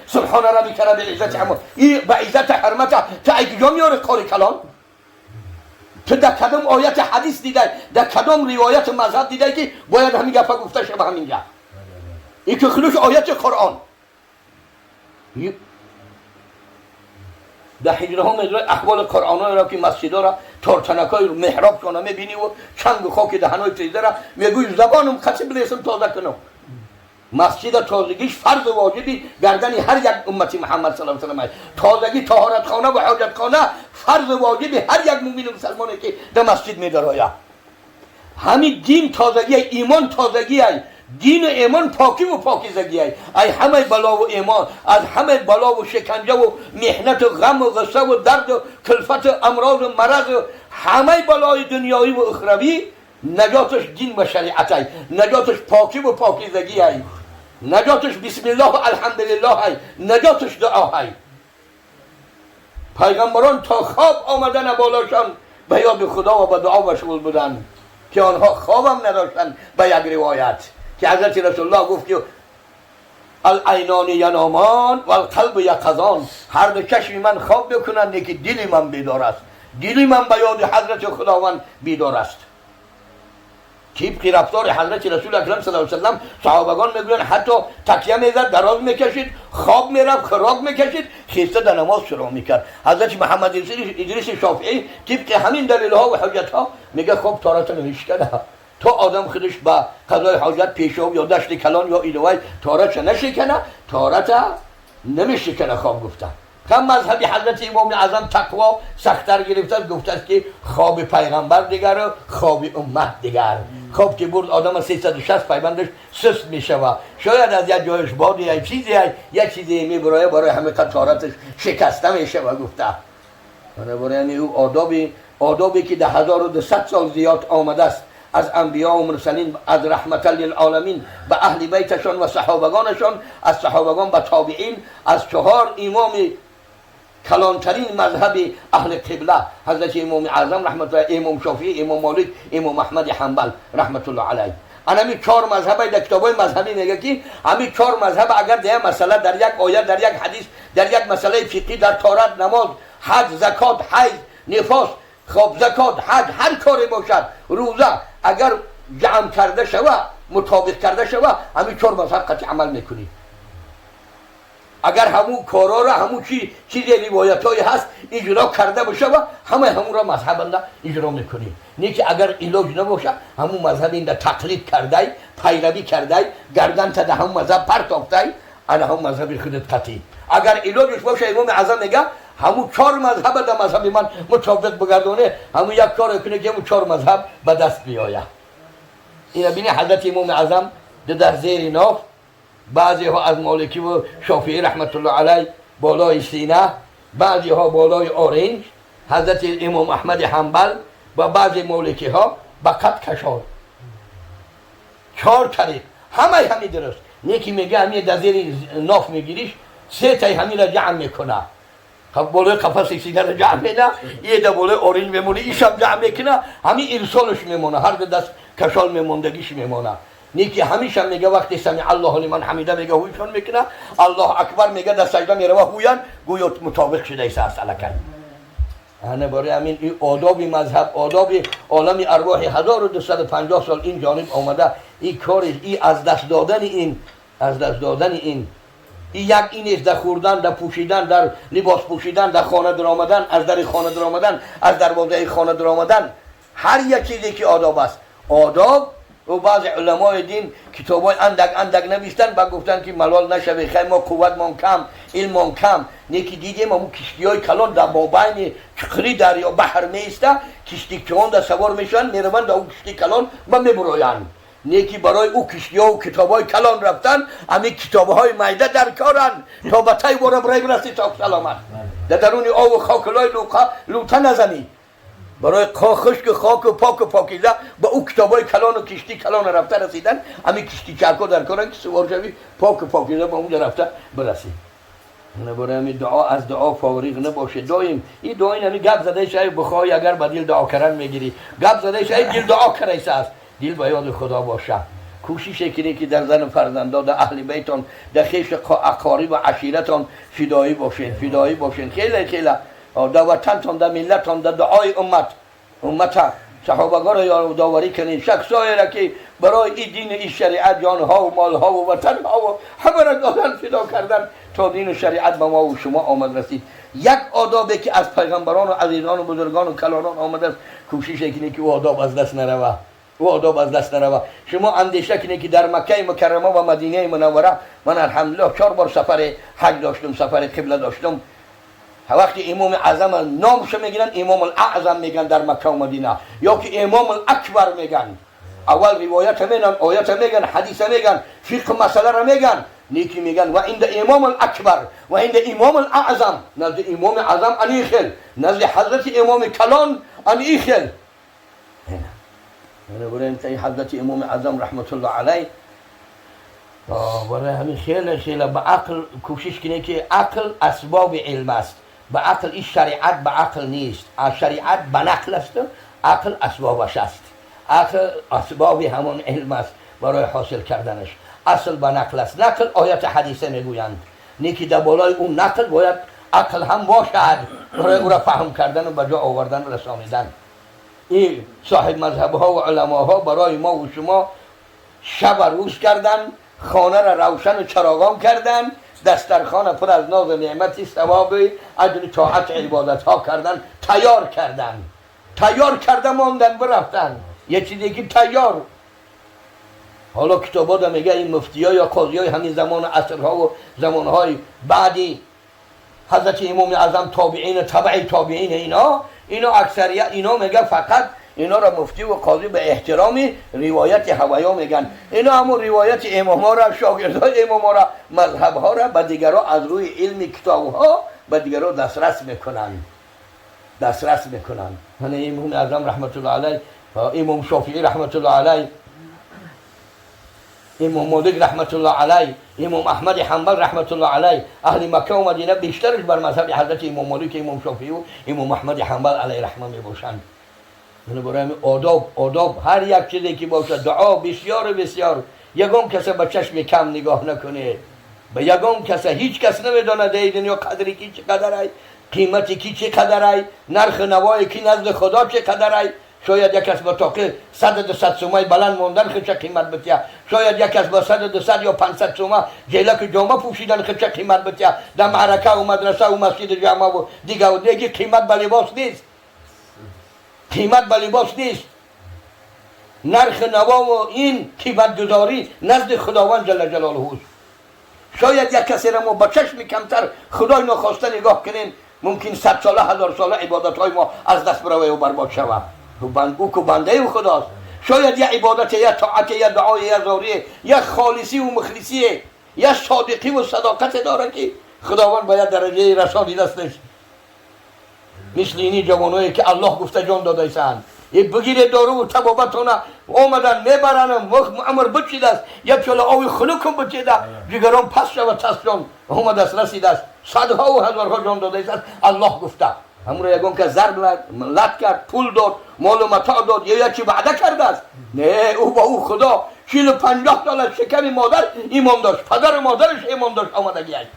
سبحان ربك رب العزة عما ای با عزت حرمت تا ای کجا میاره کار کلان؟ تو در کدام آیت حدیث دیده، در کدام روایت مذهب دیده که باید همین گپا گفته شه به همین گپ؟ این که خلوش آیت قرآن در حجره ها میداره. احوال قرآن را که مسجد را تارتنک های محراب کنه میبینی و چنگ و خاک دهنهای تیزه را میگوی زبانم خسی بلیسم تازه کنم. مسجد تازگیش فرض واجبی گردن هر یک امتی محمد صلی الله علیه و سلم. تازگی طهارت خانه و حاجت خانه فرض واجبی هر یک مؤمن مسلمانی که در مسجد میدراید. همین دین تازگی، ایمان تازگی، دین و ایمان پاکی و پاکیزگی. ای همه بلا و ایمان از همه بلا و شکنجه و محنت و غم و غصه و درد و کلفت و امراض و مرض و همه بلای دنیایی و اخروی نجاتش دین و شریعت ای، نجاتش پاکی و پاکیزگی ای، نجاتش بسم الله و الحمدلله ای، نجاتش دعا ای. پیغمبران تا خواب آمدن بالاشان به یاد خدا و به دعا مشغول بودن که آنها خوابم نداشتن. به یک روایت که حضرت رسول الله گفت که العینان ینامان و القلب یقظان، هر دو چشم من خواب بکنند که دل من بیدار است، دل من به یاد حضرت خداوند بیدار است. طبق رفتار حضرت رسول اکرم صلی الله علیه و سلم صحابگان میگویند حتی تکیه میزد، دراز میکشید، خواب میرفت، خراک میکشید، خیسته در نماز شروع میکرد. حضرت محمد ادریس شافعی طبق همین دلیل ها و حجت ها میگه خب طهارت نمیشکنه تا آدم خودش به قضای حاجت پیشاب یا دشت کلان یا ایدوای طهارت نشکنه، طهارت نمیشکنه خواب گفته. هم مذهبی حضرت امام اعظم تقوا سختتر گرفته، گفته است که خواب پیغمبر دیگر و خواب امت دیگر. خواب که برد آدم 360 پیوندش سست میشوه، شاید از یک جایش بادی یک چیزی یک چیزی میبرایه برای همه طهارتش شکسته میشوه گفته. برای یعنی او آدابی که در 1200 سال زیاد آمده است از انبیا و مرسلین، از رحمت للعالمین به اهل بیتشان و صحابگانشان، از صحابگان به تابعین، از چهار امام کلانترین مذهب اهل قبله حضرت امام اعظم رحمت الله، امام شافعی، امام مالک، امام احمد حنبل رحمت الله علیه. همین چهار مذهب در کتابای مذهبی میگه که همین چهار مذهب اگر در یک مسئله، در یک آیه، در یک حدیث، در یک مسئله فقهی، در طهارت، نماز، حج، زکات، حیض، نفاس، خب زکات، حج، هر کاری باشد، روزه، اگر جمع کرده شوه، مطابق کرده شوه، همین چهار مذهب قطع عمل میکنی. اگر همون کارا را همون چیزی روایت های هست اجرا کرده باشه و همه همون را مذهب اجرا میکنی. نه که اگر علاج نباشه همون مذهب این تقلید کرده، پیروی کرده، گردن تا همون مذهب پرتافته، انا همون مذهب خودت قطعی. اگر علاجش باشه امام اعظم میگه همون چهار مذهب در مذهب من مطابق بگردونه، همون یک کار کنه که همون چهار مذهب به دست بیاید. این بینی حضرت امام اعظم در زیر ناف، بعضی ها از مالکی و شافعی رحمت الله علیه بالای سینه، بعضی ها بالای آرنج، حضرت امام احمد حنبل و بعضی مالکی ها به قد کشال. چهار طریق همه همی درست. یکی میگه همی در زیر ناف میگیریش، سه تای همی را جمع میکنه، خب بالای قفس سینه را جمع میکنه، یه در بالای آرنج میمونه، ایشم جمع میکنه، همین ارسالش میمونه، هر دو دست کشال میموندگیش میمونه. نیکی همیشه میگه وقتی سمع الله لمن حمیده میگه هویشون میکنه، الله اکبر میگه در سجده میروه هویان، گویا مطابق شده ایسا است الکی. انا برای همین این آداب مذهب، آداب عالم ارواح 1250 سال این جانب آمده. این کار این از دست دادن این، از دست دادن این، این یک این است در خوردن، در پوشیدن، در لباس پوشیدن، در خانه در آمدن، از در خانه در آمدن، از دروازه خانه در آمدن، هر یک چیزی که آداب است. آداب و بعض علمای دین کتابای اندک اندک نوشتن و گفتن که ملال نشوی، خیلی ما قوت کم، علم کم. نیکی دیدیم همون کشتی های کلان در مابین چقری دریا بحر میسته، کشتی کلان در سوار میشن میروند در اون کشتی کلان و میبرویند. نیکی برای او کشتی ها و کتاب های کلان رفتن، همین کتاب های میده در کارن تا به تای باره برای برسی تا سلامت در درون آب و خاکلای لوته نزنی. برای خشک خاک و پاک و پاکیزه با او کتابای کلان و کشتی کلان رفته رسیدن، همین کشتی چرکا در کارن که سوار شوی پاک و پاکیزه با اونجا رفته برسی. نه برای همین دعا از دعا فارغ نباشه دایم. این دعا این همین گپ زده شای بخوای اگر به دل دعا کردن میگیری، گپ زده شای دل دعا کرده است، دل به یاد خدا باشه. کوشش کنید که در زن و فرزندا، در اهل بیتان، در خویش اقارب و عشیرتان فدایی باشین، فدایی باشین. خیلی خیلی در وطنتان، در ملتان، در دعای امت، امت صحابگان را یادآوری کنید، شخصایی را که برای این دین، این شریعت جانها و مالها و وطنها و همه را دادن، فدا کردن تا دین و شریعت به ما و شما آمد رسید. یک آدابی که از پیغمبران و عزیزان و بزرگان و کلانان آمده است، کوشش کنید که او آداب از دست نروه، او آداب از دست نروه. شما اندیشه کنید که در مکه مکرمه و مدینه منوره، من الحمدلله 4 بار سفر حج داشتم، سفر قبله داشتم. وقتی امام اعظم نامش میگیرن، امام الاعظم میگن در مکه و مدینه، یا که امام الاکبر میگن. اول روایت میگن، آیت میگن، حدیث میگن، فقه مسئله را میگن، نیکی میگن و عند امام الاکبر و عند امام الاعظم، نزد امام اعظم انیخل، نزد حضرت امام کلان انیخل. برای حضرت امام اعظم رحمت الله علیه. برای همین خیلی خیلی به عقل کوشش کنه که عقل اسباب علم است. به عقل، این شریعت به عقل نیست، شریعت به نقل است، عقل اسبابش است. عقل اسباب همان علم است برای حاصل کردنش. اصل به نقل است، نقل آیت حدیثه میگویند، نیکی در بالای اون نقل باید عقل هم باشد برای او را فهم کردن و به جا آوردن و رسانیدن. این صاحب مذهب ها و علماها برای ما و شما شب و روز کردن، خانه را روشن و چراغان کردن، دسترخوان پر از ناز و نعمتی، ثواب اجر طاعت عبادت ها کردن، تیار کردن، تیار کرده ماندن برفتن. یه چیزی که تیار. حالا کتابا میگه این مفتی ها یا قاضی های همین زمان عصرها و زمانهای بعدی حضرت امام اعظم، تابعین، تبع تابعین، اینا اکثریت اینا میگه فقط اینا را مفتی و قاضی به احترام روایت هویا میگن. اینا همون روایت امام ها را، شاگردای امام ها را، مذهب ها را به دیگران از روی علم کتاب ها به دیگران دسترس میکنن، دسترس میکنن. یعنی امام اعظم رحمت الله علیه، امام شافعی رحمت الله علیه، امام مالک رحمت الله علیه، امام احمد حنبل رحمت الله علیه، اهل مکه و مدینه بیشترش بر مذهب حضرت امام مالک، امام شافعی و امام احمد حنبل علیه رحمه میباشند. برای آداب، آداب هر یک چیزی که باشه، دعا بسیار بسیار. یگان کس به چشم کم نگاه نکنه به یگان کس. هیچ کس نمیداند در دنیا قدری کی چقدر ای، قیمتی کی چقدر ای، نرخ نوای کی نزد خدا چقدر ای. شاید یک کس با تاقه 100 200 سومه بلند ماندن خودش قیمت بتیه، شاید یک کس با 100 200 یا 500 سومه جیلک جامه پوشیدن خودش قیمت بتیه. در معرکه و مدرسه و مسجد جامعه و دیگه و دیگه قیمت به لباس نیست، قیمت به لباس نیست. نرخ نوا و این قیمت گذاری نزد خداوند جل جلاله است. شاید یک کسی را ما با چشم کمتر خدای ناخواسته نگاه کنیم، ممکن 100 ساله 1000 ساله عبادت های ما از دست بروه و برباد شود. او که بنده خداست. شاید یه عبادت، یه طاعت، یه دعای، یه زاری، یه خالصی و مخلصی، یه صادقی و صداقت داره که خداوند باید درجه رسانی دستش. مثل اینی جوانایی که الله گفته جان داده ایسان، یه بگیره دارو و طبابتونه آمدن میبرن، امر بچیده است، یه پیاله آب خنکم بچیده، جگران پس شود تس جان آمده است رسیده است. صدها و هزارها جان داده است الله گفته. همون را یگان که ضرب لط کرد، پول داد، مال و متاع داد، یا یکی وعده کرده است. نه، او با او خدا 40-50 سال از شکم مادر ایمان داشت، پدر و مادرش ایمان داشت، آمدگی است.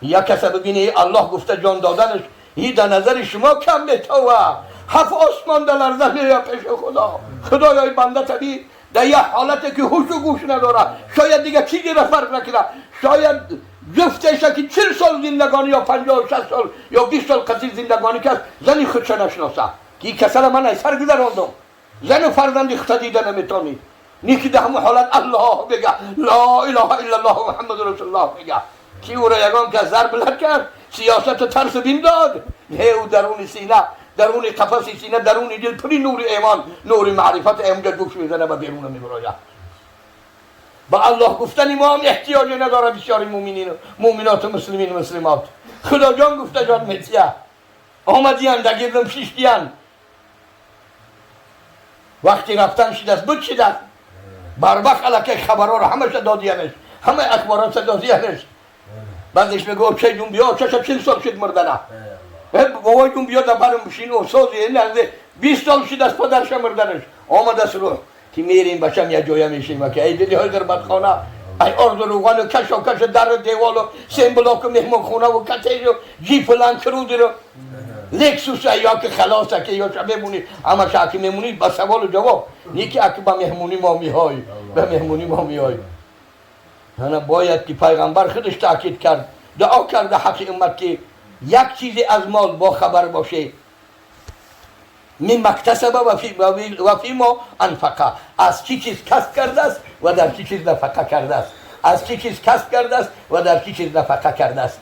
یک کس ببینی الله گفته جان دادنش این در نظر شما کم میتوه، هفت آسمان در لرزه میاد پیش خدا. خدایا بنده طبیع در یه حالتی که هوش و گوش نداره، شاید دیگه چیزی را فرق نکنه، شاید جفتش که 40 سال زندگانی یا 50 60 سال یا 20 سال قصیر زندگانی کرد، زنی خودش نشناسه که این کسر من از سر گذراندم، زن و فرزند خود دیده نمیتونی، نیکی در همون حالت الله بگه، لا اله الا الله محمد رسول الله بگه، کی او را یگان که ضرب لط کرد، سیاست ترس بیم داد. نه، او درون سینه، درون قفس سینه، درون دل پری نور ایمان، نور معرفت اونجا جوش میزنه و بیرون میبراید. با الله گفتن ما هم احتیاجی نداره. بسیاری مؤمنین و مؤمنات و مسلمین و مسلمات خدا جان گفته جان میتیه. آمدیان در گردم شیشتیان، وقتی رفتن شده است، بود شده است، بر وقت الکی خبرها رو همش دادیانش، همه اخبارات دادیانش. بعدش میگه چه جون بیا، چه 40 سال شد مردنه، بابای جون بیا در برم بشین و سازی نزده 20 سال شد از پدرش مردنش آمده است. روح ки мерем бачам як ҷоя мешем, ки ай дили ҳои ғурбатхона, ай орду равғану кашо каш, дару деволу семблоку меҳмонхонаву коттеҷу ҷипу Ленд Крузеру Лексус, ё ки халоса ки ё мемонӣ, ҳамаша ки мемонӣ ба саволу ҷавоб не, ки аки ба меҳмонӣ мо меҳой, ба меҳмонӣ мо меҳой. Ана бояд ки пайғамбар худаш таъкид кард, дуо карда ҳаққи уммат, ки як чизе аз мол бохабар боше: مما اکتسب و فیما انفقه. از چی چیز کسب کرده است و در چی چیز نفقه کرده است، از چی چیز کسب کرده است و در چی چیز نفقه کرده است.